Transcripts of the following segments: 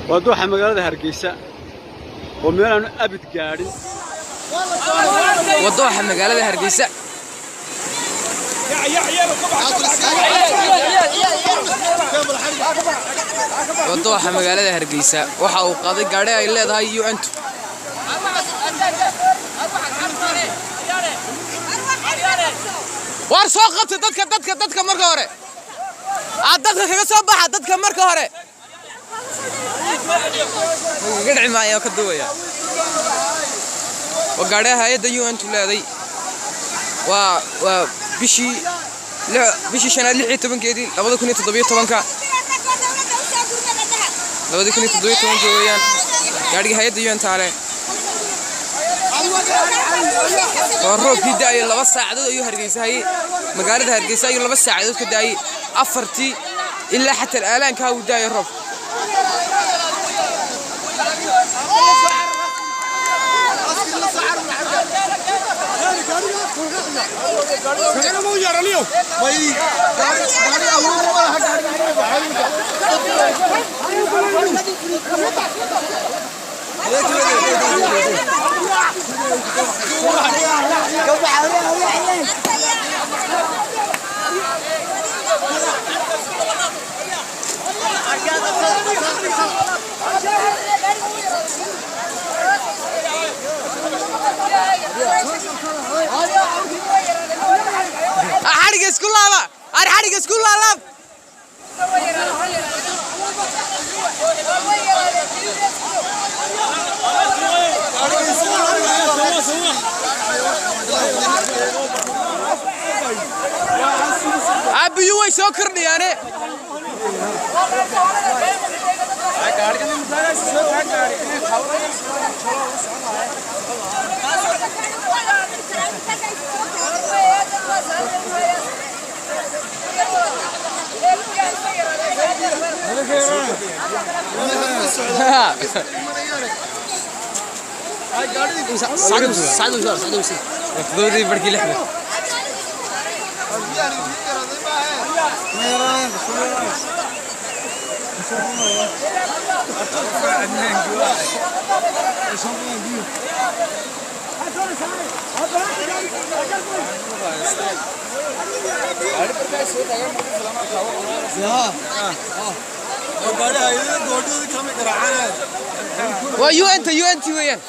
Waa dooxa magaalada Hargeysa oo meel aanu abid gaadhin. Waa dooxa magaalada Hargeysa. Waa dooxa magaalada Hargeysa. Waxa uu qaaday gaadhi ay leedahay UN-tu. Waar soo qabta dadka dadka dadka marka hore. Aad dadka kaga soo baxa dadka marka hore. Kaga dhici maayo ka duwaya. Waa gaadhi hay'adda UN-tu leedahay. Waa bishii bishii shanaad 16-keedii 2017 2017 weeyaan gaadhigii hay'adda UN taale. Waa roobkii da'ayay 2 saacadood ayuu Hargeysa hayay. Magaalada Hargeysa ayuu 2 saacadood ka da'ayay. 4tii ilaa xataa aalaanka uu da'ayay roob. Xadhiga isku laaba, xadhiga isku laalaab. Abiyu way soo kordhiyaane. Todobadii barkii lixda. Waa UN-ta UN-t weeyaan.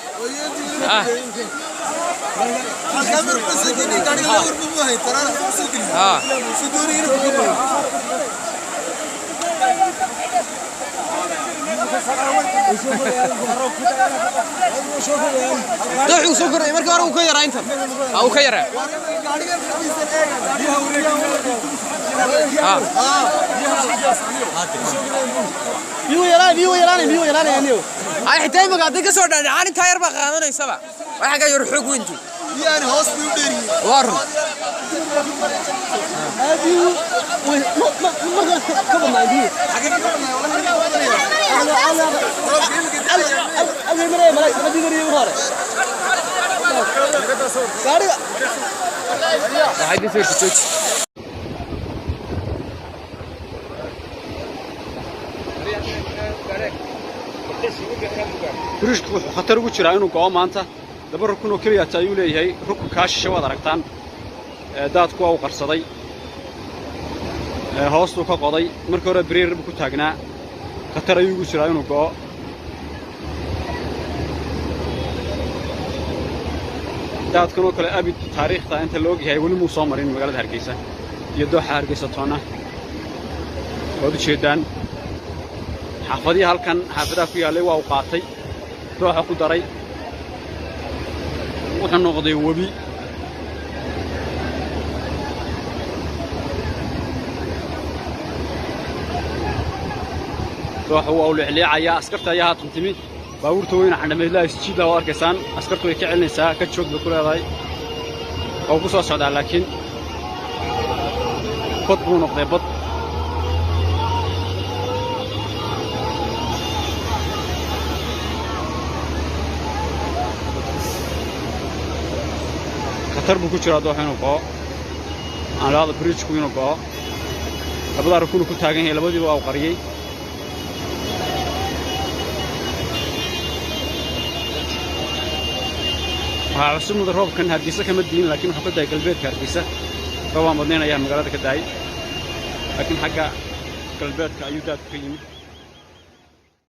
Dooxuu soo kordhay markii hore uu ka yaraa intan. Uu ka yaraa. Ay xitaa imika hadday ka soo dhaadhacaan intaa yar baa qaadanaysaba. Waxa ka yar xoog weynti. Waa run. Waxay dhifeerka jooji. Biriishku wuxuu khatar ugu jiraa inuu go'o maanta. 2 rukun oo keliya ayuu leeyahay. Rukunkaa shishe waad aragtaan. Daadku waa uu qarsaday. Hoostuu ka qoday. Markii hore biriir buu ku taagnaa. Khatar ayuu ugu jiraa inuu go'o. Daadkan oo kale abid taariikhda inta la og yahay weli muu soo marin magaalada Hargeysa iyo dooxa Hargeysa toona. Waad u jeedaan xaafadihii halkan xaafadaha ku yaallay waa uu qaatay. Dooxa ku daray. Wuxuu noqday webi. Dooxa waa uu leexleecayaa. Askarta ayaa haatan timi. Baabuurta weyna xandhameedlaha isjiidla waad arkaysaan. Askartu way ka celinaysaa, ka joog bay ku leedahay. Waa ku soo socdaa laakiin bad buu noqday bad. Khatar buu ku jiraa dooxa inuu go'o. Aan laada bridge-ku inuu go'o. Labadaa rukun ku taagan yahay labadiiba waa uu qariyay. Waxaa cusub mudan roobkan Hargeysa kama diin, laakiin wuxuu ka da'ay galbeedka Hargeysa. Roob aan badnayn ayaa magaalada ka da'ay, laakiin xagga galbeedka ayuu daadku ka yimid.